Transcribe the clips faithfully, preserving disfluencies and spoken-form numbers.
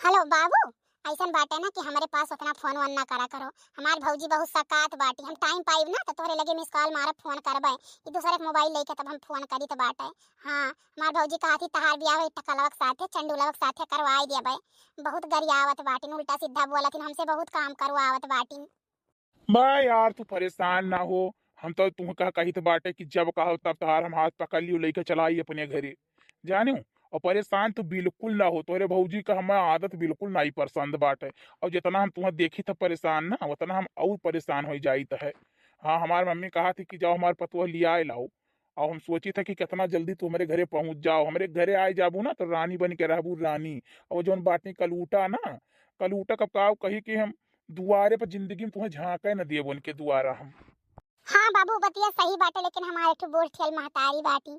हेलो बाबू, अइसन बाटे ना कि हमरे पास उतना फोन वोन ना करा करो। हमार भौजी बहुत सकात बाटी, हम टाइम पाइब ना तो तोहरे लगे मिस कॉल मारब, फोन करबे। ई दूसरे के मोबाइल लेके तब हम फोन करी तो बाटे। हाँ, हमार भौजी कहत ही तहार बियाह वही टकलवा के साथे, चंडुलवा के साथे करवाई देबे। बहुत गरियावत बाटिन, उल्टा सीधा बोलत हिन, हमसे बहुत काम करवावत बाटिन। बा यार, तू परेशान ना हो, हम तो तुह कह कहित बाटे कि जब कहो तब तहार हम हाथ पकड़ लियो, लेके चलाई अपने घरे, जानियो। और परेशान तू बिल्कुल ना हो, तोहरे भौजी का हमें आदत बिल्कुल नाई पसंद बाटे। और जितना हम तुह देखी था परेशान ना, उतना हम और परेशान हो जाइत है। हाँ, हमार मम्मी कहा थी कि जाओ हमार पतोह लियाए लाओ। और हम सोची था कि कितना जल्दी तू हमरे घरे पहुँच जाओ, हमरे घरे आए जाबू ना तो रानी बन के रहबू, रानी। और जौन बाटी कलूटा ना, कलूटा कब का कही कि हम दुआरे पर जिंदगी में तुहें झांके न देब उनके दुआरा हम। हाँ बाबू, बतिया सही बाटे, लेकिन हमारे एक ठो बूढ़ ठेल महतारी बाटी,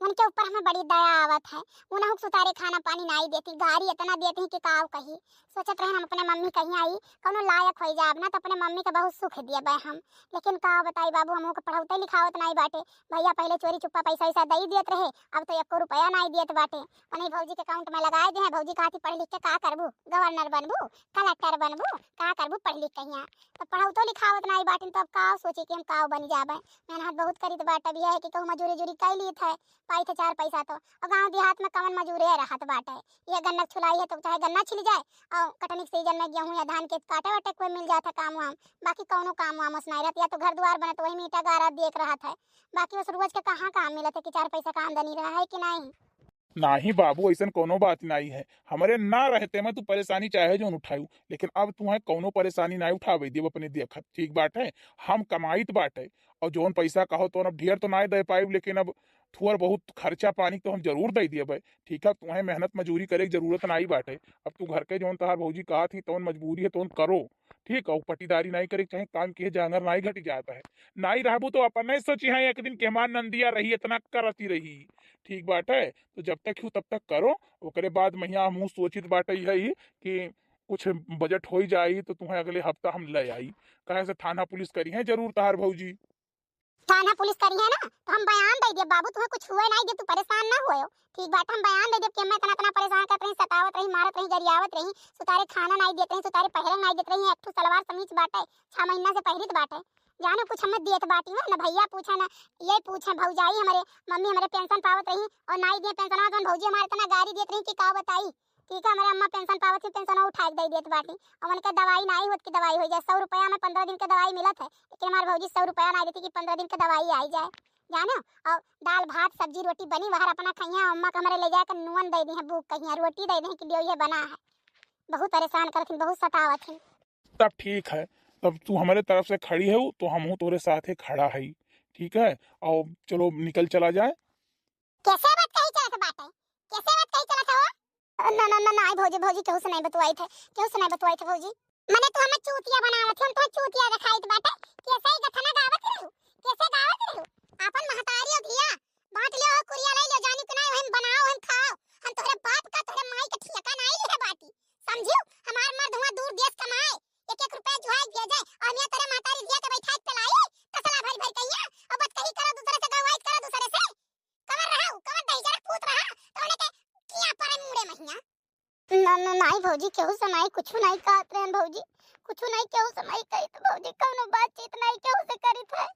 उनके ऊपर हमें बड़ी दया आवत है। उनहु के सुतारे खाना पानी नाई देती, गारी इतना देती कि काव कही। सोचत रहे हम अपने मम्मी कहीं आई, कौनो लायक होई जाब ना, तो अपने मम्मी के बहुत सुख देबे हम। लेकिन का बताई बाबू, हमहू के पढ़ौते लिखावत नाई बाटे। भैया पहले चोरी चुप्पा पैसा वैसा दई देत रहे, अब तो एको रुपया नाई देत बाटे। उन्हीं भौजी के अकाउंट में लगाए दे हैं। भौजी कहती, "पढ़ लिख के का करबू? गवर्नर बनबू, कलेक्टर बनबू, का करबू पढ़ लिख के हियाँ?" तो पढ़ौतो लिखावत नाई बाटिन, तो अब का सोची कि हम का बन जाबे। मेहनत बहुत करीत बाटे, अब यह है कि कहूँ मजूरी उजूरी कई लीत है, पाई थे चार पैसा तो। और गाँव देहात में कवन मजूरे रहत बाटे, ये गन्ना छुलाई है तो चाहे गन्ना छिल जाए, और कटनी के सीजन में गेहूँ या धान के काटे वाटे कोई मिल जात है काम वाम, बाकी कौनो काम वाम उस नाई रहत। या तो घर दुआर बनत, वही में ईटा गारा देख रहत है, बाकी उस रोज के कहाँ काम मिलत है कि चार पैसा का आमदनी रहा है कि नहीं? नाही बाबू, ऐसन कौनो बात नाही है। हमरे ना रहते में तू परेशानी चाहे जौन उठायू, लेकिन अब तुहें कौनो परेशानी नाही उठावे देब अपने देखत, ठीक बाटे? हम कमाइत बाटे, और जौन पैसा कहो तो अब ढेर तो नाही दे पाइब, लेकिन अब थोड़ बहुत खर्चा पानी तो हम जरूर दे देबे, ठीक है? तुहें मेहनत मजूरी करे के जरूरत नाही बाटे। अब तू घर के जौन तहार भौजी कहा थी तौन मजबूरी है तौन करो, ठीक है? पटीदारी नाही करे के चाहे, काम किहे जांगर नाही घटी जाता है। नाही रहबू तो अपने सोची है एक दिन के हमार नंदिया रही, इतना करती रही, ठीक बाटे? तो जब तक हूँ तब तक करो, ओकरे बाद महिया हमहूँ सोचित बाटे यही कि कुछ बजट होई जाई तो तुहें अगले हफ्ता हम ले आई। काहे से थाना पुलिस करी है जरूर तहार भौजी। थाना पुलिस करी है ना, तो हम बयान दे देब बाबू, तुहें कुछ हुए नाही देब, तू परेशान ना हुए हो, ठीक बाटे? हम बयान दे देब कि हमें इतना, इतना परेशान करत रही, सतावत रही, मारत रही, गरियावत रही, सुतारे खाना नाही देत रही, सुतारे पहरे नाही देत रही, एक ठो सलवार समीज बाटे, छह महीना से पहिरित बाटे, जानो कुछ हमें देत बाटी ना, ना भैया पूछे, ना ये पूछे, भौजाई हमरे, मम्मी हमरे पेंशन पावत रही और नाही दिए पेंशनवा, तो भौजी हमारे इतना गारी देत रही कि का बताई। ठीक है, हमरे अम्मा पेंशन पावत ही, पेंशनवा उठा के दे देत बाटी, और उनके दवाई नाही होत कि दवाई हो जाए, सौ रुपया में पन्द्रह दिन के दवाई मिलत है, लेकिन हमारे भौजी सौ रुपया नाही देती कि पन्द्रह दिन के दवाई आई जाए, जानो। और दाल भात सब्जी रोटी बनी, वहर अपना खइया, अम्मा के हमरे ले जाए के नून दे दी है, भूख कहिया रोटी दे दी कि लियो ये बना है, बहुत परेशान करत हिन, बहुत सतावत हिन। तब ठीक है, तब तू हमरे तरफ से खड़ी है तो हमहू तोरे साथे खड़ा है, ठीक है? और चलो निकल चला जाए। कैसे बात कही चलत बाटे? कैसे बात कही चलत हो? ना, ना, ना, ना, भौजी, भौजी, केहू से नाही बतवाई थे, केहू से नाही बतवाई थे भौजी। मने तू हमें चूतिया बनावत है, हम तो चूतिया दिखाई बाटे। कैसे ही गथना गावत रहू? कैसे गावत रहू? आपन महतारी और धिया बांट लियो हो, कुरिया ले लियो, जानी कि नाही, वही में बनाओ, वही में खाओ। हम तोहरे बाप का, तोहरे माई का ठियाका नाही लिहे बाटी, समझियो? हमार मर्द हुआ दूर देश कमाए, एक एक रुपया जुहाई दिया जाए, और मियाँ तोरे महतारी धिया के बैठाई के पेलाई, तसला भरी भरी कहिया, और बतकही करो दूसरे से, गवाही करो दूसरे से। कमर रहा, कमर दही जरा पूत रहा, तो उन्हें के किया परे मुड़े महिया। ना, ना, नाही भौजी, केहू से नाही, कुछ नाही कहत रहन भौजी, कुछ नाही, केहू से नाही कही तो भौजी, कौनो बातचीत नाही केहू से करित है।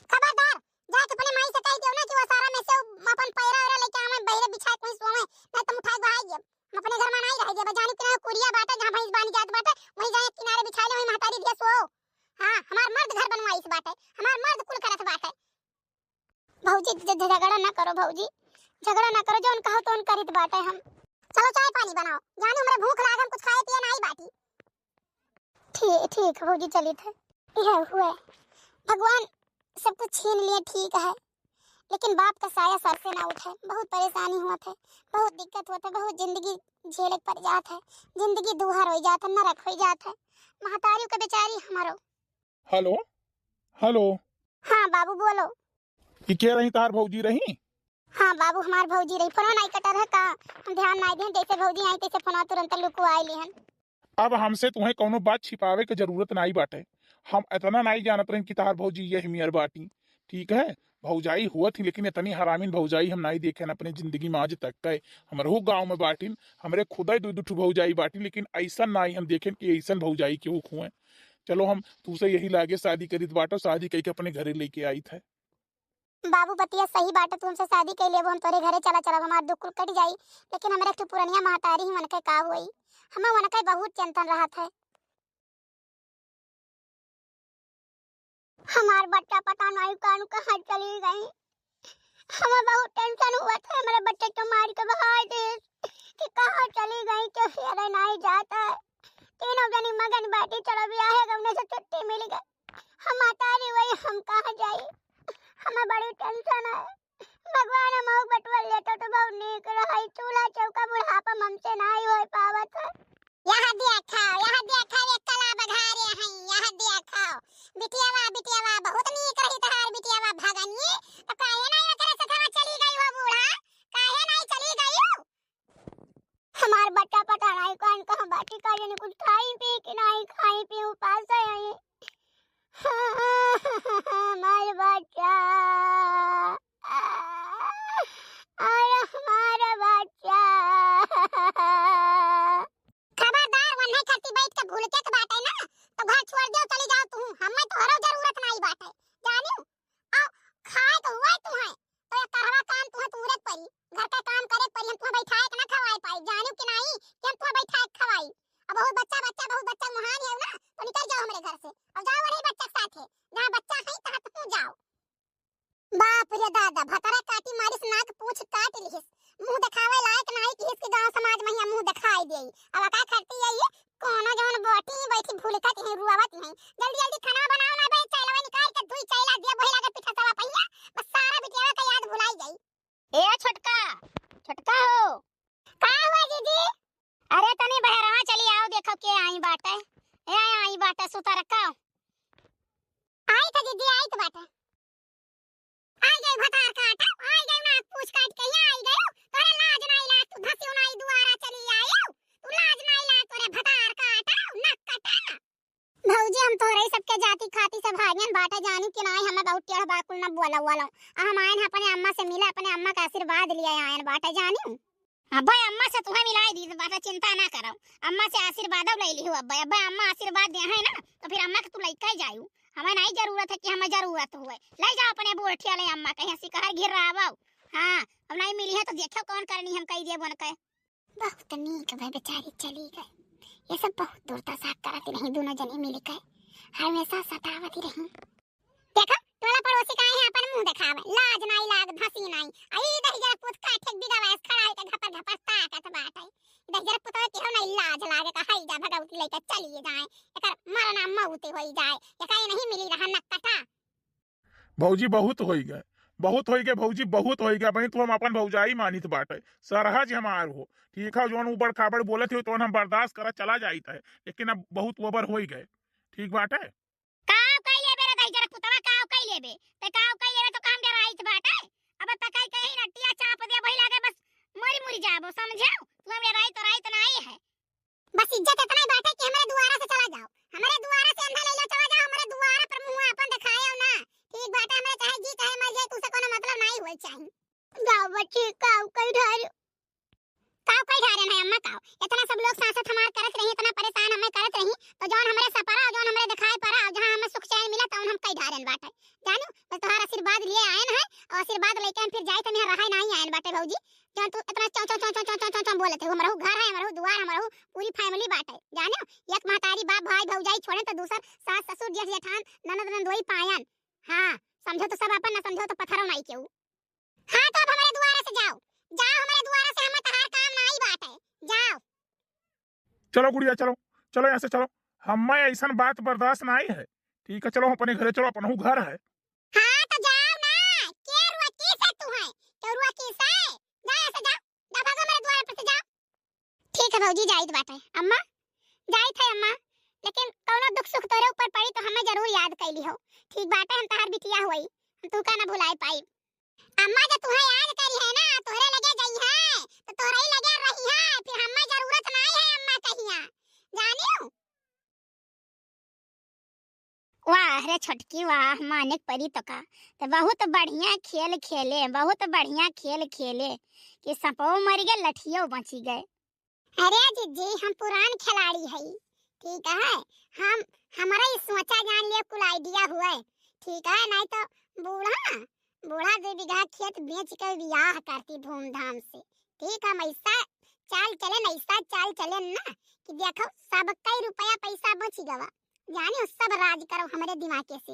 खबरदार, जाके अपने माई से कह दियो ना कि वो सारा में से अपन पैरा वैरा लेके आवे, बहरे बिछाए कहीं सोवे, नहीं तो हम उठाए बहाई देब। हम अपने घर में नाही रह देब, जानी कि ना कुरिया बाटे, जहाँ भैंस बानी जात बाटे, वहीं जाए किनारे बिछा ले, वहीं महतारी दिया सो। हाँ, हमार मर्द घर बनवाइस बाटे, हमार मर्द कुल करत बाटे। भौजी, झ-, झ-, झगड़ा ना करो भौजी, झगड़ा ना करो, जौन कहो तौन करित बाटे हम। चलो चाय पानी बनाओ, जानू हमरे भूख लागे, हम कुछ खाए पिए नाही बाटी। ठीक, ठीक भौजी, चलित है। यह हुए, भगवान सब कुछ छीन लिए, ठीक है, लेकिन बाप का साया सर से ना उठे। बहुत परेशानी हुआ थे, बहुत दिक्कत हुआ थे, बहुत जिंदगी झेले के पड़ जात है, जिंदगी दुहर हो जात है, नरक हो जात है। महतारी के बेचारी हमारो। हेलो, हेलो। हाँ बाबू बोलो। ई के रही, तहार भौजी रही? हाँ बाबू, हमार भौजी रही। फोनवा नाही कटर है का? हम ध्यान नाही दें, जैसे भौजी आई तैसे फोनवा तुरंत लुकवाई लिहन। अब हमसे तुहें कौनो बात छिपावे के जरूरत नाही बाटे। हम इतना नाही जानत रही कि तहार भौजी यही मियर बाटी, ठीक है? भौजाई हुवत ही, लेकिन इतनी हरामिन भौजाई हम नाई देखेन अपने जिंदगी में आज तक। कहे हमरहू गाँव में बाटिन, हमरे खुदे दुइ दुइ ठो भौजाई बाटिन, लेकिन अइसन नाई हम देखेन कि अइसन भौजाई केहू हुए। चलो, हम तूसे यही लागे शादी करित बाटो, शादी कइके अपने घरे लइके आइत है। बाबू, बतिया सही बाटे, तू हमसे शादी कइ लेबो, हम तोरे घरे चला चलब, हमार दुख कुल कट जाई, लेकिन हमरे एक ठो पुरनिया महतारी ही, उनके का होई? हमें उनके बहुत टेंशन रहत है। हमार बच्चा पता नहीं कौन कहाँ चली गई। हमें बहुत टेंशन हुआ था, हमारे बच्चे को मार के भगा दे कि कहाँ चली गई, क्यों हेरे नहीं जाता है। तीनों जनी मगन बैठी, चलो ब्याहे गवने से छुट्टी मिल गई। हम महतारी वही, हम कहाँ जाई? हमें बड़ी टेंशन है। भगवान हमहू बटुआ लेता तो बहुत नीक रही। चूल्हा चौका बुढ़ापा में हमसे नाई होई पावत है। यहाँ देखा, यहाँ देखा, ये कला बघारे हैं, यहाँ देखा। बिटियावा, बिटियावा, बहुत नीक रही तहार बिटियावा भगनी, तो काहे नाई ओकरे से घरा चली गई हो बूढ़ा? काहे नाई चली गई हो? हमार बच्चा पता नाई कौन कहाँ बाटी, का जाने कुछ खाई पी कि नाई खाई पी, उपास है। हमार बच्चा, अरे हमार बच्चा। खबरदार, वन्हे खाती बैठ के भूलके के बाटे ना, तो घर छोड़ देव, चली जाओ तू, हमें तोहरो जरूरत नाई बाटे, जानियो। आओ, खाए के हुआ तुहे, तो ये करवा काम तुहे तूरे के परी, घर का काम करे के परी, हम तुहे बैठाए के ना खवाए पाई, जानियो कि नाई कि हम तुहे बैठाए के खवाई। अब बहुत बच्चा, बच्चा, बहुत बच्चा मुहान है ना, तो निकल जाओ हमरे घर से, और जाओ वही बच्चा के साथे, जहाँ बच्चा है तहाँ तू जाओ। बाप रे दादा, भतरा काटी मारिस, नाक पूछ काट लिहिस। मुंह देखावे लायक नाई किहिस कि गांव समाज में हिया मुंह देखाई देई। अब का करती है ये? कोनो जवन बोटी बैठी भूलकत ही, रुआवत ही। जल्दी जल्दी खाना बनाओ ना बे, चैलवा निकाल के दुई चैला दिया, वही लागे पीठा सवा पहिया, बस सारा बिटियावा का याद भुलाई जाई। ए छोटका, छोटका हो। का हुआ जीजी? अरे तनी बहरवा चली आओ, देखो के आई बाटे। ए आई बाटे, सुतरका। आई तो जीजी, आई तो बाटे। आई गई भतार काटा, आई गई नाक पूछ काट के यहाँ आई गई। तोरे लाज नाई लाग, तू धसियो नाई दुआरा चली आई। तू लाज नाई लाग, तोरे भतार काटा, नाक कटा। भौजी, हम तोहरे सबके जाति खाति से भागियन बाटे, जानी कि नाई, हमें बहुत टेढ़ बाकुल न बोला वाला। आ हम आयन अपने अम्मा से मिले, अपने अम्मा का आशीर्वाद लिए आयन बाटे, जानी। अब्बे अम्मा से तुहे मिलाई दी बाटे, चिंता ना करो, अम्मा से आशीर्वाद ले लिहो। अब्बे, अब्बे अम्मा आशीर्वाद दे है ना, तो फिर अम्मा के तू लइका ही जायू। हमें नहीं जरूरत है कि हमें जरूरत हुए, ले जाओ अपने बूढ़िया ले अम्मा कहीं सिकहर घिर रहा। हाँ, अब नहीं मिली है तो देखो कौन करनी हम कही दिए बन के। बहुत नीक भई, बेचारी चली गई। ये सब बहुत दुर्दशा करत रही, दोनों जनी मिल के हमेशा सतावत रही। देखो, टोला पड़ोसी का है अपन मुंह देखावे, लाज नाई लाग, धसी नाई। आई दहिजर पुत का ठेक बिगवास खड़ा होके घपर घपर ताकत बाटे। दहिजर पुत के हो नाई लाज लागे, का हई जा भगवती लेके चलिए जाए, एकर मरना मौत होई जाए, एका ये नहीं मिली रहा नक्कटा। भौजी, बहुत होई गए, बहुत होई गए भौजी, बहुत होई गए। बहिन, तू हम अपन भौजाई मानित बाटे, सरहज हमार हो, ठीक है। जौन उबड़ खाबड़ बोलत हो, तौन हम बर्दाश्त करत चला जाइत है, लेकिन अब बहुत ओवर होई गए, ठीक बाटे। काव कई लेबे रे दहिजर पुतवा, काव कई लेबे? ते काव कई लेबे तो काम डराइत बाटे। अब त कई कहीं नटिया चाप दे, वही लागे बस मरी मुरी जाबो, समझेउ? तू हम डराइत तो राइत नाई है। बस इज्जत इतना ही बाटे कि हमरे दुआरा से चला जाओ, हमरे दुआरा से अंधा ले लो, चला जाओ, हमरे दुआरा पर मुंह अपन दिखाएउ ना। ठीक बाटे, हमरे चाहे जी चाहे मर जाए, तुसे कोनो मतलब नाई होए चाही। जाओ बच्ची, काव कई ढार, काव कई ढारेन है अम्मा, काव? इतना सब लोग सासत हमार करत रही, इतना परेशान हमें करत रही, तो जौन हमरे सपरा, जौन हमरे दिखाई पड़ा, जहाँ हमें सुख चैन मिला, तौन हम कई ढारेन बाटे। जानू, बस तोहार आशीर्वाद लिए आयन है, और आशीर्वाद लेके हम फिर जाए, तो यहाँ रहाई नहीं आयन बाटे भौजी। जौन तू इतना चौ, चौ, चौ बोलत है, हमरहू घर है, हमरहू दुआर, हमरहू पूरी family बाटे। जाने, एक महतारी, बाप, भाई, भौजाई छोड़ेन, तो दूसर सास, ससुर, जेठ, जेठान, ननद, नंदोई पायन। हाँ, समझो तो सब अपन, ना समझो तो पत्थरों नाई केहू। हाँ, तो अब हमरे दुआरा से जाओ, जाओ हमरे दुआरा से, हमें तहार काम नाई बाटे, जाओ। चलो गुड़िया, चलो, चलो यहाँ से चलो, हमें ऐसन बात बर्दाश्त नाई है, ठीक है? चलो अपने घरे चलो, अपनहू घर है। हाँ, तो जाओ ना, के रुआ किसे तू है, के रुआ किसे? जा यहाँ से, जा, जा, भागो हमरे दुआरा पर से, जाओ। ठीक है भौजी, जाइत बाटे अम्मा, जाइत है अम्मा, लेकिन कौनो दुख सुख तोरे ऊपर पड़ी तो हमें जरूर याद कैली हो। ठीक बाटे, हम तहार बिटिया होई, हम तू का ना भुलाए पाई। अम्मा जो तुहे याद करी है ना, तोहरे लगे जाई है, तो तोहरे ही लगे रही है, फिर हमें जरूरत नाई है अम्मा कहिया, जानियो। वाह, अरे छोटकी, वाह, माने क परी तो का। तो बहुत बढ़िया खेल खेले, बहुत बढ़िया खेल खेले कि सपो मरि गए, लठियो बची गए। अरे जिज्जी, हम पुरान खिलाड़ी हई, ठीक है, हम, हमरा ई सोचा जान लियो कुल idea हुए, ठीक है, नहीं तो बूढ़ा, बूढ़ा दो बीघा खेत बेच के बियाह करती धूमधाम से, ठीक है, हम ऐसा चाल चले न, ऐसा चाल चले ना कि देखो सब कई रुपया पैसा बची गवा, जानियो सब राज करो हमरे दिमागे से।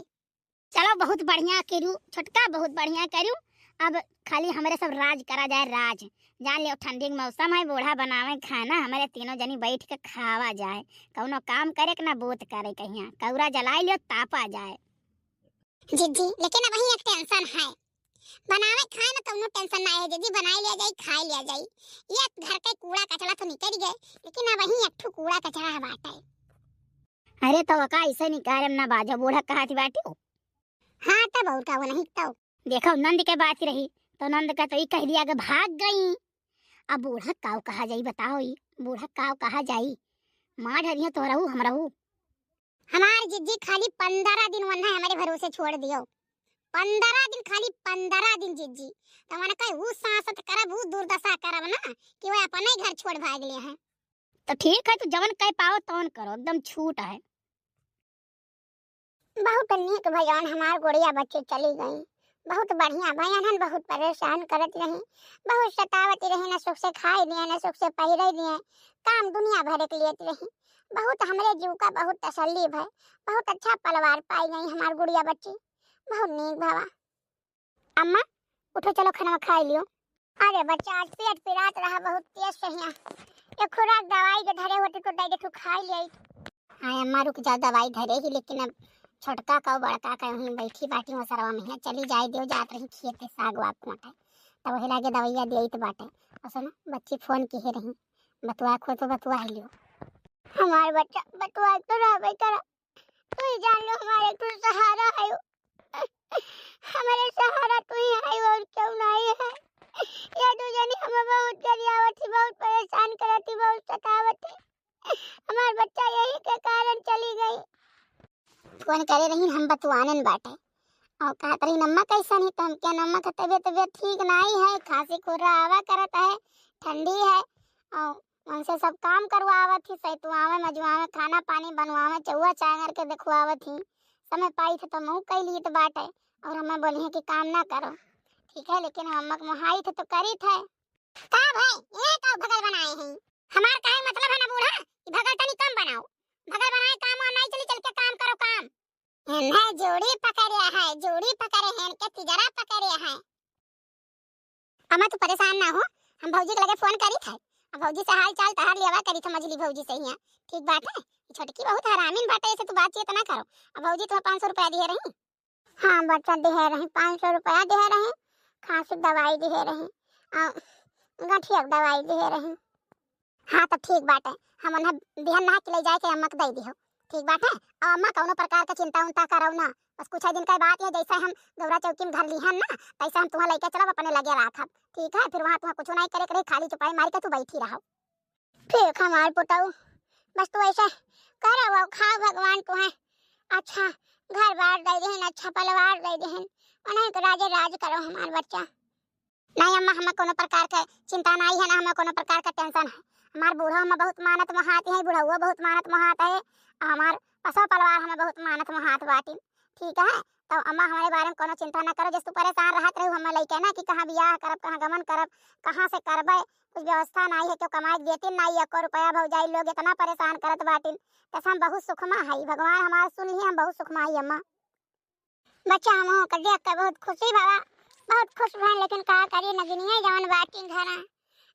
चलो, बहुत बढ़िया करू छोटका, बहुत बढ़िया करू। अब खाली हमरे सब राज करा जाए, राज। जान लियो, ठंडी के मौसम है, बूढ़ा बनावे खाना, हमरे तीनों जनी बैठ के खावा जाए। कौनो काम करे के ना बोत करे कहिया, कौरा जलाई लियो, तापा जाए। जिज्जी, लेकिन अब वही एक tension है, बनावे खाए ना, कौनो tension ना है जिज्जी, बनाई लिया जाई, खाई लिया जाई। ये घर के कूड़ा कचरा तो निकल गए, लेकिन अब वही एक ठो कूड़ा कचरा है बाटे। अरे तो का ऐसे निकारे में ना बाजो, बूढ़ा कहती बाटी हो। हाँ, तब और का, वो नहीं तो। देखो, नंद के बात रही, तो नंद का तो ई कह दिया कि भाग गई। अब बूढ़ा काव कहा जाई, बताओ, ई बूढ़ा काव कहा जाई? मार डरिया तो रहू, हम रहू। हमार जिज्जी खाली पंद्रह दिन वन्ना हमारे भरोसे छोड़ दियो, पंद्रह दिन, खाली पंद्रह दिन जिज्जी। तो मन कहे ऊ सांसत करब, ऊ दुर्दशा करब ना कि वो अपने घर छोड़ भाग ले हैं। तो ठीक है, तू जवन कह पाओ तवन करो, एकदम छूट है। बहुत नीक भजन हमार गुड़िया बच्ची चली गई, बहुत बढ़िया भजन हन, बहुत परेशान करत रही, बहुत सतावत रही, न सुख से खाए दिए, न सुख से पहिरे दिए, काम दुनिया भर के लेत रही, बहुत हमरे जीव का बहुत तसल्ली भय, बहुत अच्छा पलवार पाई गई हमार गुड़िया बच्ची, बहुत नीक भवा। अम्मा, उठो, चलो खाना खाई लियो। अरे बच्चा, आज पेट पिरात रहा बहुत तेज से हियाँ। एक खुराक दवाई के धरे होते तो दे दे, तू खाई ले। हाँ अम्मा, रुक जा, दवाई धरे ही, लेकिन अब छोटका का बड़का का वहीं बैठी बाटी हो सरवा में, चली जाए दियो, जात रही खेते साग वाग खोटे, तब वही लागे दवाइया देत बाटे। और सुनो, बच्ची फोन किहे रही, बतुआ खो तो बतुआ लियो। हमार बच्चा, बतुआ तो रहबे करा, तू ही जान लो, हमारे तू सहारा है, हमारे सहारा तू ही है और क्यों नहीं है। ये दो जनी हमें बहुत गरियावत थी, बहुत परेशान करत थी, बहुत सतावत थी। हमार बच्चा यही के कारण चली गई। फोन करे रही, हम बतुआनन बाटे और कहत रही, "अम्मा कैसन ही?" तो हम कहे, "अम्मा का तबीयत, तबीयत ठीक नहीं है, खांसी खुर्रा आवा करत है, ठंडी है और उनसे सब काम करवावत ही, सैतुआवे, मजुआवे, खाना पानी बनवावे, चौवा चांगर के देखवावत ही। समय पाई थे तो मुँह कई लीत बाटे और हमें बोली है कि काम ना करो, ठीक है, लेकिन हम अम्मा के मोहाई थे तो करी थे।" का भाई, ये का भगल बनाए हैं? हमार काहे मतलब है ना बूढ़ा कि भगल तनी कम बनाओ, भगल बनाए काम वाम नहीं चली, चल के काम करो काम। इन्हें जोड़ी पकड़े है, जोड़ी पकड़े हैं, इनके तिजरा पकड़े है। अम्मा, तू परेशान ना हो, हम भौजी के लगे फोन करी थे। अब भौजी से हाल चाल तहार लियावा करी थे, मझली भौजी से हियाँ। ठीक बात है, ई छोटकी बहुत हरामिन बाटे, ऐसे तू बातचीत ना करो। अब भौजी तुम्हें पाँच सौ रुपया दिए रही। हाँ बच्चा, दिए रही, पाँच सौ रुपया दिए रही, खांसी दवाई दिए रही, आ, गठिया के दवाई दिए रही। हाँ, तब ठीक बाटे, हम उन्हें बिहान नहा के ले जाए के अम्मा के दे दिहो। ठीक बाटे, अब अम्मा कौनो प्रकार के चिंता उंता करो ना, बस कुछ दिन का बात है, जैसे हम गौरा चौकी में घर लिहन ना, तैसे हम तुम्हें लेके चलब, अपने लगे राखब, ठीक है? फिर वहाँ तुम्हें कुछ नहीं करे के रही, खाली चुपाई मार के तू बैठी रहो। ठीक हमार पुतऊ, बस तू ऐसे करो, वो खाओ, भगवान तुम्हें अच्छा घर बार दे देहन, अच्छा परिवार दे देहन, उन्हें के राजे राज करो हमार बच्चा। नहीं अम्मा, हमें कोनो प्रकार के चिंता नहीं है, ना हमें कोनो प्रकार का tension है। हमार बूढ़ो हमें बहुत मानत मोहात है, बुढ़उओ बहुत मानत मोहात है, हमार पसो पलवार हमें बहुत मानत मोहात बाटिन, ठीक है? तो अम्मा, हमारे बारे में कोनो चिंता ना करो, जैसे तू परेशान रहत रहू हमें लेके ना कि कहाँ बियाह करब, कहाँ गमन करब, कहाँ से करबे, कुछ व्यवस्था नहीं है, क्यों कमाए देती नहीं, एको रुपया भौजाई लोग इतना परेशान करत बाटिन, तैसे हम बहुत सुखमा हई, भगवान हमार सुन ली, हम बहुत सुखमा हई अम्मा। बच्चा, हम ओकर देख के बहुत खुशी भवा, बहुत खुश भन, लेकिन का करी, नगिनिये जवन बाटी घरा,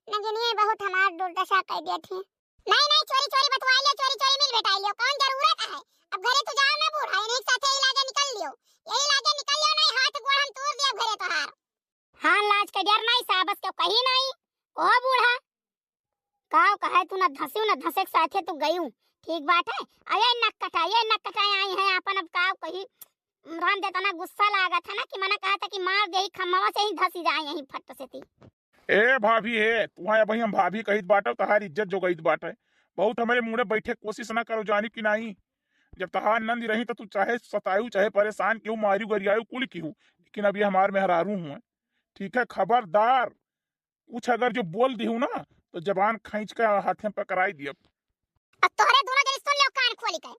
नगिनिये बहुत हमार दुर्दशा कर देत ही। नहीं, नहीं, चोरी, चोरी बतवाई लियो, चोरी, चोरी मिल बेटाई लियो, कौन जरूरत है? अब घरे तू जाओ ना बूढ़ा, इन्हीं के साथे यही लागे निकल लियो, यही लागे निकल लियो, नहीं हाथ गोड़ हम तोड़ दिया घरे तोहार। हाँ, लाज के डर नहीं, साबस के कही नहीं, ओ बूढ़ा, काव कहे तू न धंसियो न धंसे के साथे तू गयू, ठीक बात है। अरे नक कटा, ये नक कटाए आई है आपन, अब काव कही, राम दे तना गुस्सा लागत है ना कि मना कहा था कि मार दे ही खम्मावा से ही धसी जाए यही फट से ती। ए भाभी, हे तुहा, अब हम भाभी कहित बाटो, तहार इज्जत जो गईत बाटे। बहुत हमारे मुड़े बैठे कोशिश ना करो, जानी कि नहीं? जब तहार नंद रही तो तू चाहे सतायू, चाहे परेशान किहू, मारियू, गरियायू, कुल किहू, लेकिन अब ये हमार मेहरारू हुए। ठीक है, खबरदार कुछ अगर जो बोल दिहू ना तो जबान खींच के हाथे में पकड़ाई दियब। अब तोहरे दोनों जनी सुन लो कान खोली के।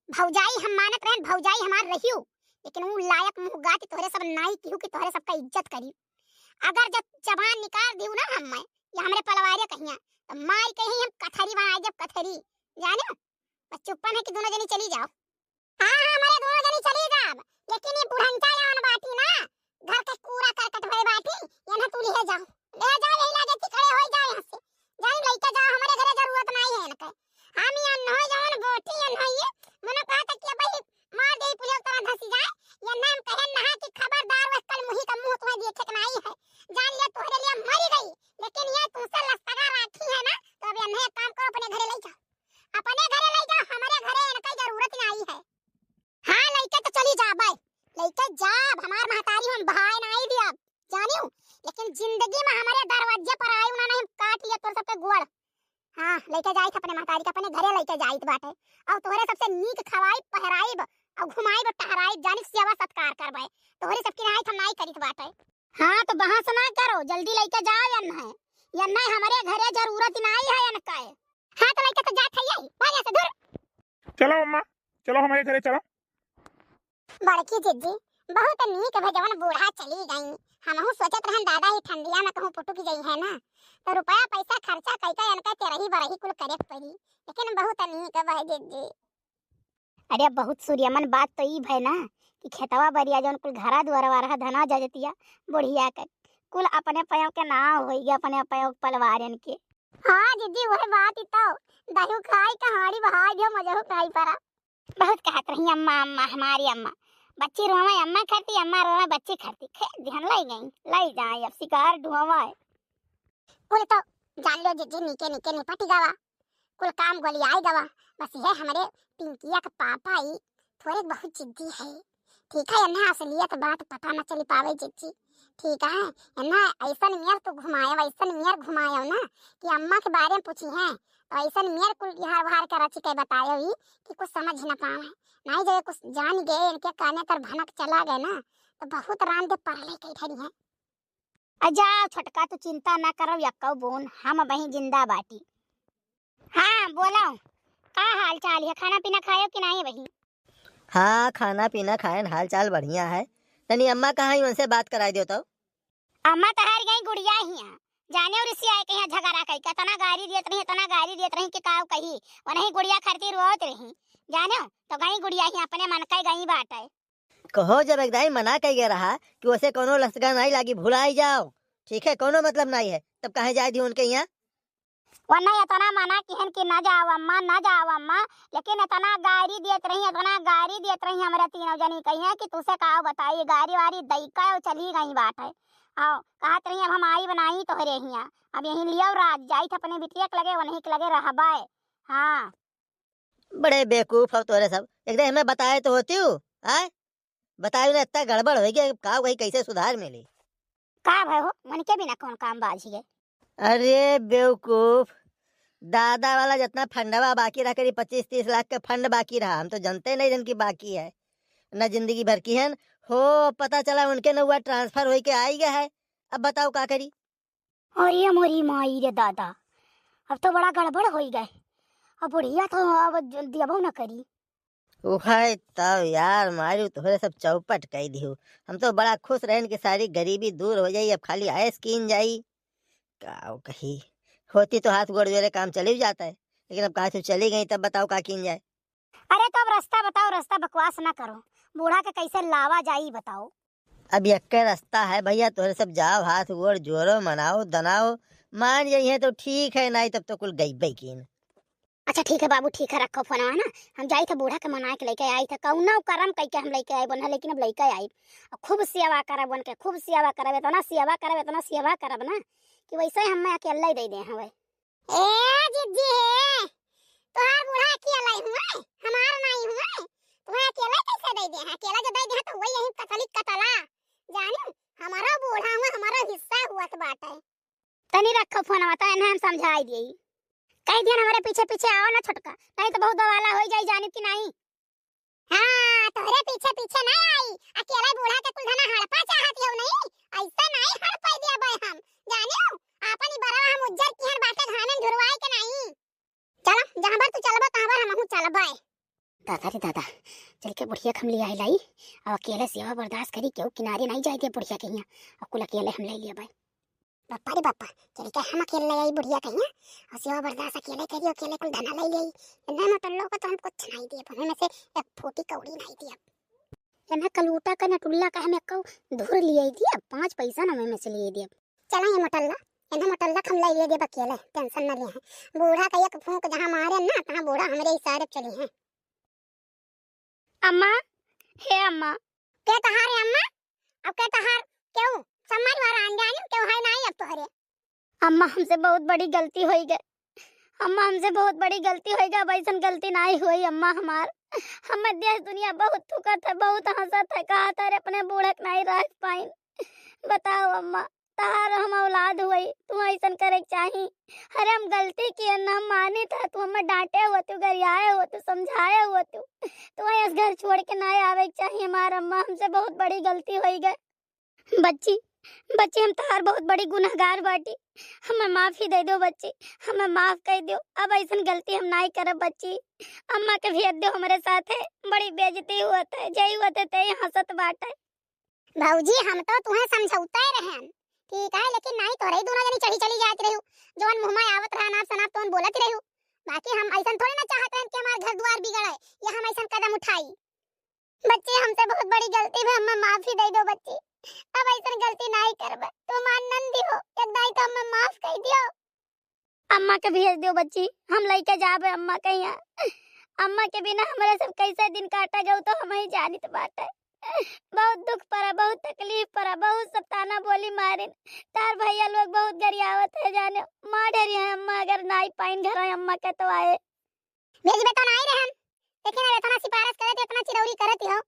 भौजाई हम मानत रहन, भौजाई हमार रहियो, लेकिन ऊ लायक मुँह गाती तोहरे सब नाई किहू कि तोहरे सबका इज्जत करी। अगर जब जबान निकाल दिहू ना हम मैं, या हमरे पलवारे कहिया, तो माई कही हम कथरी बनाई जब कथरी, जाने? बस चुप्पन है कि दोनों जनी चली जाओ। हाँ, हाँ, हमरे दोनों जनी चली जाब, लेकिन ये बुढ़ंचा यहाँ बाटी ना, घर के कूड़ा करकट भरे बाटी, ये ना तू लिहे जाओ, ले जाओ, यही लागे थी खड़े हो जाओ यहाँ से, जाई लइके जाओ, हमरे घरे जरूरत नहीं है इनके। हम ये अन्न हो जवन बोटी अन्न हो ये, मनो कहा था कि भाई मार दे पुलिया तरह धसी जाए, ये ना हम कहे ना कि खबरदार वह कल मुही का मुँह तुम्हें देखे के नहीं है, जान लिया तोहरे लिए मरी गई, लेकिन ये तुमसे लस्तगा राखी है ना, तो अब ये नहीं एक काम करो अपने घरे ले जाओ। अपने घरे ले जाओ, हमरे घरे इनके जरूरत नहीं है। हाँ, लइके तो चली जाबे, लइके जाब, हमार महतारी हम भाई नहीं दियब, जानियो, लेकिन जिंदगी में हमरे दरवाजे पर आई उन्हें नहीं काट लिया तोर सबके गोड़। हाँ, लइके जाइत अपने महतारी के, अपने घरे लइके जाइत बाटे, और तोहरे सबसे नीक खवाई, पहराइब, और घुमाइब, टहराइब, जानिक सेवा सत्कार करबे, तोहरे सबकी रियायत हम नहीं करित बाटे। हाँ, तो बहस ना करो, जल्दी लइके जाओ, या नहीं, या नहीं हमरे घरे जरूरत नहीं है इनके। हाँ, तो लइके तो जात है, यही, भाग यहाँ से, दूर। चलो अम्मा, चलो हमरे घरे चलो। बड़की जिज्जी, बहुत नीक भे जवन बूढ़ा चली गई। हमहू सोचत रहन दादा ही ठंडिया में कहूँ पुटुक जई है ना, तो रुपया पैसा खर्चा कई के इनका तेरही बरही कुल करे के पड़ी, लेकिन बहुत नीक भे जिज्जी। अरे बहुत सूर्यमन बात तो ई भे ना कि खेतवा बरिया जवन कुल घरा दुआरवा रहा धना जजतिया बुढ़िया के कुल अपने पयों के नाव होई गए, अपने पयों के पलवारन के। हाँ जिज्जी, वही बात ही तो, दही खाई कहाड़ी बहाई दियो मजहू खाई परा। बहुत कहत रही अम्मा, अम्मा, हमारी अम्मा। बच्ची रोवे अम्मा खरती, अम्मा रोवे बच्ची खरती। खेत दिहन लाई गई, लाई जाए, अब शिकार ढुआवा है। कुल तो जान लो जिज्जी, नीके नीके निपट गवा, कुल काम गोलियाई गवा। बस ये हमरे पिंकिया का पापा ही थोड़े बहुत जिद्दी है। ठीक है, इन्हें असलियत बात पता न चली पावे जिज्जी। ठीक है, इन्हें ऐसन मेर तो घुमायो, ऐसन मेर घुमायो ना कि अम्मा के बारे में पूछी है तो ऐसन मेर कुल बिहार उहार के रची के बतायो ही कि कुछ समझ न पावे। नहीं जब कुछ जान गए, इनके काने तर भनक चला गए ना, तो बहुत रांध परले के ठरी है। अ जाओ छोटका, तू चिंता ना करो यक्को बून, हम अबहीं जिंदा बाटी। हाँ, बोलो, का हाल चाल है? खाना पीना खायो कि नहीं बही? हाँ, खाना पीना खाएन, हाल चाल बढ़िया है। तनी अम्मा कहाँ ही, उनसे बात कराई दो तो। अम्मा तहार गई गुड़िया हिया, जाने और इसी आए के यहाँ झगड़ा कई, इतना गारी देत रही, इतना गारी देत रही कि काव कही, वनही गुड़िया खरती रोवत रही, जाने तो गई गुड़िया हिया अपने मन का गई बाटे। कहो, जब एक दाई मना कई गए रहा कि उसे कोनो लसगा नहीं लागी, भुलाई जाओ, ठीक है, कोनो मतलब नहीं है, तब कहे जाए दी उनके यहाँ। वरना इतना मना किहन कि न जाओ अम्मा, न जाओ अम्मा, लेकिन इतना गारी देत रही, इतना गारी देत रही, हमरे तीनों जनी कही है कि तुसे का बताई, गारी वारी दई का चली गई बाटे। आओ, कहत रही, अब हम आई बनाई तोहरे हिया, अब यहीं लियो राज, जाइत अपने बिटिया के लगे, वहीं के लगे रहबे। हाँ। बड़े बेवकूफ हो तोरे सब। एक दिन हमें बताए तो होती हूँ, आय? बताए ना, इतना गड़बड़ हो गया, का वही कैसे सुधार मिली? का भाई हो, मन के बिना कौन काम बाझी है? अरे बेवकूफ, दादा वाला जितना फंडवा बाकी रहा करी, पच्चीस तीस लाख के फंड बाकी रहा, हम तो जानते नहीं रहन कि बाकी है, ना जिंदगी भर की है। हो, पता चला उनके नौवा ट्रांसफर होई के आई गया है, अब बताओ का करी? अरे मोरी माई रे दादा, अब तो बड़ा गड़बड़ होई गए। अब बुढ़िया तो अब ज-, दियबो न करी। उहाय तब यार, मारू तोहरे सब चौपट कई दिहू। हम तो बड़ा खुश रहन कि सारी गरीबी दूर हो जाई, अब खाली ऐश कीन जाई। का कही, होती तो हाथ गोड़ जोड़े काम चली जाता है, लेकिन अब कहा तू चली गई, तब बताओ का कीन जाए। अरे तो अब रास्ता बताओ, रास्ता बकवास ना करो, बूढ़ा के कैसे लावा जाई बताओ। अब यक्के रास्ता है भैया, तोहरे सब जाओ, हाथ गोड़ जोड़ो, मनाओ दनाओ, मान जाइए तो ठीक है, नहीं तब तो कुल गईबे कीन। अच्छा ठीक है बाबू, ठीक है, रखो फोनवा ना, हम जाई थे बूढ़ा के मना के लेके आई थे, कौनो करम कई के हम लेके आए बन, लेकिन अब लेके आई, अब खूब सेवा करब उनके, खूब सेवा करब, इतना सेवा करब, इतना सेवा करब ना कि वैसे हम मैं अकेले ही दे दे हवे। ए जिज्जी हे, तोहार बूढ़ा अकेला ही हुए, हमार नाई हुए, तुम्हें अकेला कैसे दे दे हैं? अकेला जो दे दे हैं तो वही यहीं कतली कतला, जानी, हमारा बूढ़ा हुआ, हमारा हिस्सा हुआ तो बात है। तनी रखो फोनवा, तो इन्हें हम समझाई दिए। कहि दिहन हमरे पीछे पीछे आवा ना छोटका, नाहीं त बहुत बवाला होइ जाई, जानित कि नाहीं। हाँ, तोहरे पीछे पीछे ना आई, अकेले बूढ़ा के कुल धना हड़पा चाहत हउ नहीं, अइसे नाहीं हड़पइ देबइ हम, जानिउ, आपन ई बरवा हम उज्जर किहन बाटे घामे में झुरवाए के नाहीं। चलो, जहाँ भर तू चलबा, तहाँ भर हमहूँ चलबे। दादा रे दादा, चल के बुढ़िया के हम लियाइ लाई, अब अकेले सेवा बर्दाश्त करी, केहू किनारे नाहीं जाइ दे बुढ़िया के हियाँ, अब कुल अकेले हम लइ लेबे। बापा रे बापा, चल के हम अकेले लइ आई बुढ़िया के हियाँ, अब सेवा बर्दाश्त अकेले करी, अकेले कुल धना लइ लेई। एन्हे मोटल्लो का तो हम कुछ नाहीं देब, हमें में से एक फूटी कौड़ी नाहीं देब। एन्हे कलूटा का नटुल्ला का हम एक्को धुर लियाइ देब, पाँच पैसा ना हमें में से लियाइ देब। चला ये मोटल्ला, एन्हे मोटल्ला के हम लइ लेब अकेले, tension न लिहे। बूढ़ा का एक फूंक जहाँ मारे ना, तहाँ बूढ़ा हमरे इशारे चलिहे। अम्मा, हे अम्मा। के तहार है अम्मा? अब के तहार? केहू? समझ वाला अनजान केहू है नाहीं अब तोहरे। अम्मा, हमसे बहुत बड़ी गलती होइ गइ। अम्मा, हमसे बहुत बड़ी गलती होइ गइ, अब अइसन गलती नाहीं होई अम्मा हमार। हमें देश दुनिया बहुत थूकत है, बहुत हँसत है, कहत है, "अरे अपने बूढ़ा के नाहीं राख पाइन।" बताओ अम्मा, तहार हम औलाद हुई, तू अइसन करे के चाही? अरे हम गलती किए न, हम मानित है, तू हमें डाँटे होतू, गरियाए होतू, समझाए होतू, तू अइस घर छोड़ के नाहीं आवे के चाही हमार अम्मा, हमसे बहुत बड़ी गलती होइ गइ। बच्ची, बच्ची, हम तहार बहुत बड़ी गुनहगार बाटी, हमें माफी दइ देउ बच्ची, हमें माफ कइ देउ, अब अइसन गलती हम नाहीं करब बच्ची। अम्मा के भेज देउ हमरे साथे, बड़ी बेइज्जती होत है, जइ होत है तेई हँसत बाटे। भौजी, हम तो तुहें समझौते रहेन, ठीक है, लेकिन नाहीं तोहरे ही दुनो जनी चढ़ी चली जात रहू, जौन मुँह में आवत रहा नाप सनाप तौन बोलत रहू। बाकी हम अइसन थोड़ी ना चाहत रहेन कि हमार घर दुआर बिगड़े या हम अइसन कदम उठाई। बच्ची, हमसे बहुत बड़ी गलती भा, हमें माफी दइ देउ बच्ची, अब अइसन गलती नाहीं करबे। तू हमार नंदी हो, एक दाई तो हमें माफ कइ दियो। अम्मा के भेज देउ बच्ची, हम लइके जाबे अम्मा के हियाँ। अम्मा के बिना हमरे सब कइसे दिन काटा गउ तो हमहीं जानित बाटे। बहुत दुख परा, बहुत तकलीफ परा, बहुत सब ताना बोली मारिन। तार भइया लोग बहुत गरियावत है जाने, मार डरिहे अम्मा अगर नाहीं पाइन घर अम्मा के तो आए। भेजबे तो नाहीं रहेन, लेकिन अब एतना सिफारिश करे तो एतना चिरौरी करत ही हो।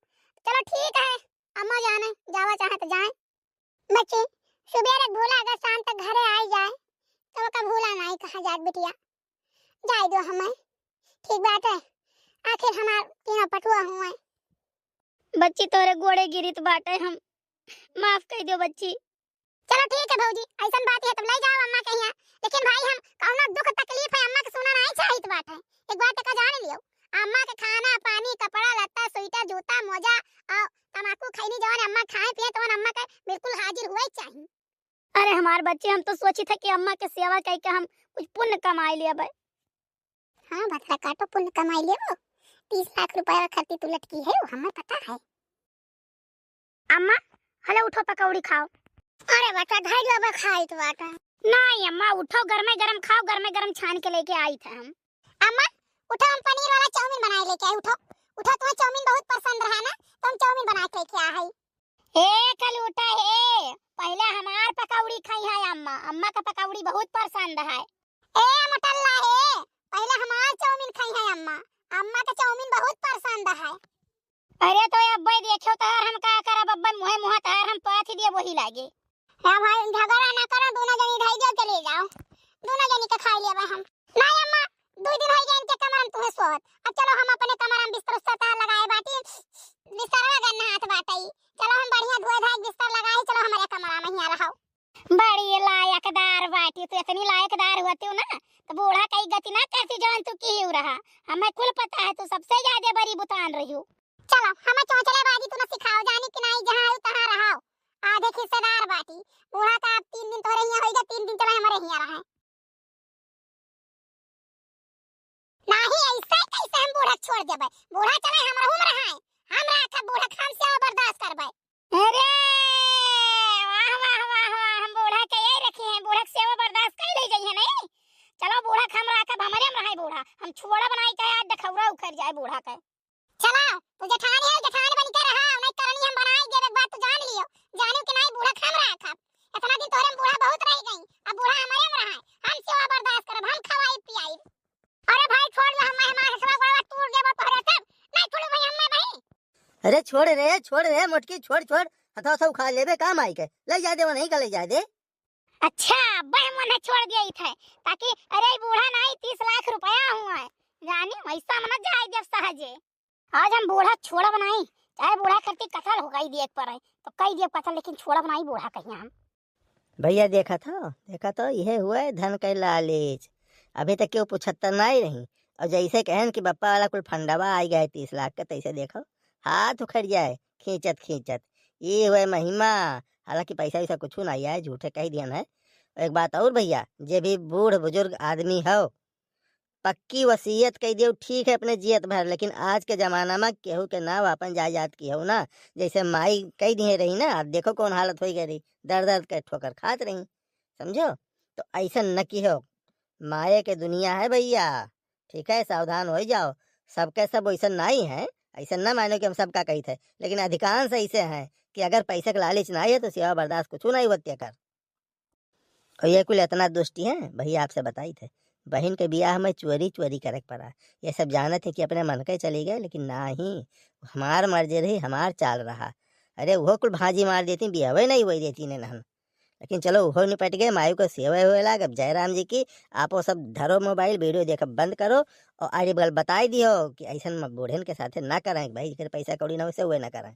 चलो ठीक है, अम्मा जाने, जावा चाहे तो जाए। बच्ची, सुबेरे भूला अगर शाम तक घरे आइ जाए, तब ओका भूला नाहीं कहा जात बिटिया। जाइ देउ हमें, ठीक बाटे, आखिर हमार तीनों पटुआ हुए। बच्ची, तोहरे गोड़े गिरित बाटे हम, माफ कइ देउ बच्ची। चलो ठीक है भौजी, अइसन बात है तब लइ जाओ अम्मा के हियाँ, लेकिन भाई हम कउनो दुख तकलीफ है अम्मा के सुना नाहीं चाहित बाटे। एक बात का जान लियो, अम्मा के खाना पानी, कपड़ा लत्ता, स्वेटर, जूता, मोजा अउर तमाकू खैनी जवन अम्मा खाए पिए तवन अम्मा के बिल्कुल हाजिर हुए चाही। अरे हमार बच्ची, हम तो सोचित है कि अम्मा के सेवा कइ के हम कुछ पुण्य कमाइ लेबे। हाँ भतरा काटो, पुण्य कमाइ लेबो, तीस लाख रुपया खातिर तू लटकी है, हमें पता है। अम्मा, हले उठो, पकौड़ी खाओ। अरे बेटा, धइ लो, अब खाइत बाटे। नाहीं अम्मा, उठो, गरमे गरम खाओ, गरमे गरम छान के लइके आइत है हम। अम्मा, उठो, हम पनीर वाला चाउमीन बनाए लइके आई, उठो, उठो, तुम्हें चाउमीन बहुत पसंद रहा ना, तो हम चाउमीन बनाए के लइके आ है। ए कलूटा हे, पहिले हमार पकौड़ी खइहे अम्मा, अम्मा का पकौड़ी बहुत पसंद है। ए मोटल्ला हे, पहिले हमार चाउमीन खइहे अम्मा, अम्मा का चाउमीन बहुत पसंद है। अरे तो अब्बे देखियो तहार हम का करब, अब्बे मुँहे मुँहा तहार हम पाथि देब वही लागे। हाँ भाई, झगड़ा ना करो, दुनो जनी धइ दियो, चले जाओ, दुनो जनी के खाइ लेबे हम। नाहीं अम्मा, दुइ दिन होइ गए इनके कमरा में तुहें सोवत, अब चलो हम अपने कमरा में बिस्तर उस्तर तहार लगाए बाटी, बिस्तरवा गन्ना हाथ बाटई, चलो हम बढ़िया धोए धाए के बिस्तर लगाए, चलो हमरे कमरा में हियाँ रहो। बड़ी लायकदार बाटी तू, इतनी लायकदार होती ना तो बूढ़ा कई गति ना करती जवन तू की रहा। हमें कुल पता है तू सबसे ज्यादा बड़ी बुतान रही हो। चलो हमें चोचले बाजी तू ना सिखाओ, जानी कि नाहीं जहाँ आयु तहाँ रहो। आधे हिस्सेदार बाटी। बूढ़ा का अब तीन दिन तोहरे हियाँ होइगा, तीन दिन चलो हमरे हियाँ रहे। नाहीं, ऐसे कैसे हम बूढ़ा छोड़ देबे? बूढ़ा चले हमरहू में रहे, हम राखब बूढ़ा, हम सेवा बर्दाश्त करबे। अरे वाह, वाह, वाह, वाह, हम बूढ़ा के यही रखी हैं, बूढ़ा के सेवा बर्दाश्त कर ले जाइए नहीं। चलो बूढ़ा के हम राखब, हमरे में रहे बूढ़ा, हम छोड़ब नाहीं, चाहे आज दखौरा उखड़ जाए बूढ़ा के। चला, तू जेठानी है, जेठानी बन के रहा, नहीं करनी हम बनाई देब, एक बात तू जान लियो। जानियो कि नाहीं, बूढ़ा के हम राखब। इतना दिन तोहरे में बूढ़ा बहुत रह गई, अब बूढ़ा हमारे में रहा है। हम सेवा बर्दाश्त करब, हम खवाई पियाई। अरे भाई, छोड़ दे, हम, हमार हसवा गोड़वा टूट गया तोहरे से। नहीं छोड़ू भाई, हम भाई। अरे छोड़ रे, छोड़ रे, मोटकी, छोड़, छोड़। हथवा से उखाड़ लेबे, काम आई के। ले जा दे, वो नहीं का ले जा दे। अच्छा, अब्बे हम उन्हें छोड़ दिया ही थे, ताकि अरे बूढ़ा नाई तीस लाख रुपया हुआ है, जानी वैसा मना जाए जब सहजे। आज हम बूढ़ा छोड़ब नाई, चाहे बूढ़ा करती कतल हो गई दिए पर है, तो कई दिए कतल, लेकिन छोड़ब नाई बूढ़ा कहीं हम। भैया देखत हो, देखत हो, यह हुआ है धन के लालच। अभी तक केहू पूछत त नाई रही, और जैसे कहन कि बप्पा वाला कुल फंडवा आई गए तीस लाख के, तैसे देखो हाथ उखड़ जाए खींचत खींचत। ये हुए महिमा, हालांकि पैसा वैसा कुछ ना आया है, झूठे कह दियन है। एक बात और भैया, जे भी बूढ़ बुजुर्ग आदमी हो, पक्की वसीयत कह दियो, ठीक है अपने जियत भर, लेकिन आज के जमाना में केहू के नाव अपन जायदाद की हो ना, जैसे माई कह दिए रही ना, अब देखो कौन हालत हो गई रही, दर दर के ठोकर खात रही, समझो। तो ऐसा न की हो, माये के दुनिया है भैया, ठीक है, सावधान हो जाओ। सबके सब वैसा नहीं है, ऐसा ना मानो कि हम सबका कही थे, लेकिन अधिकांश ऐसे हैं कि अगर पैसे के लालच नहीं है तो सेवा बर्दाश्त कुछ नहीं होती कर। और ये कुल इतना दुष्टी है भैया, आपसे बताई थे, बहन के बियाह में चोरी चोरी करे के पड़ा। ये सब जानत है कि अपने मन के चली गए, लेकिन ना ही, हमार मर्जी रही, हमार चाल रहा। अरे वो कुल भाजी मार देती, बियाह नहीं हुई देती ने नहन। लेकिन चलो वो निपट गए, मायू को सेवा हुए लाग। अब जयराम जी की, आप वो सब धरो मोबाइल, वीडियो देखब बंद करो, और आड़ी बगल बताई दियो कि ऐसन म-, बूढ़न के साथे ना करें भाई, फिर पैसा कौड़ी ना वैसे हुए ना करें।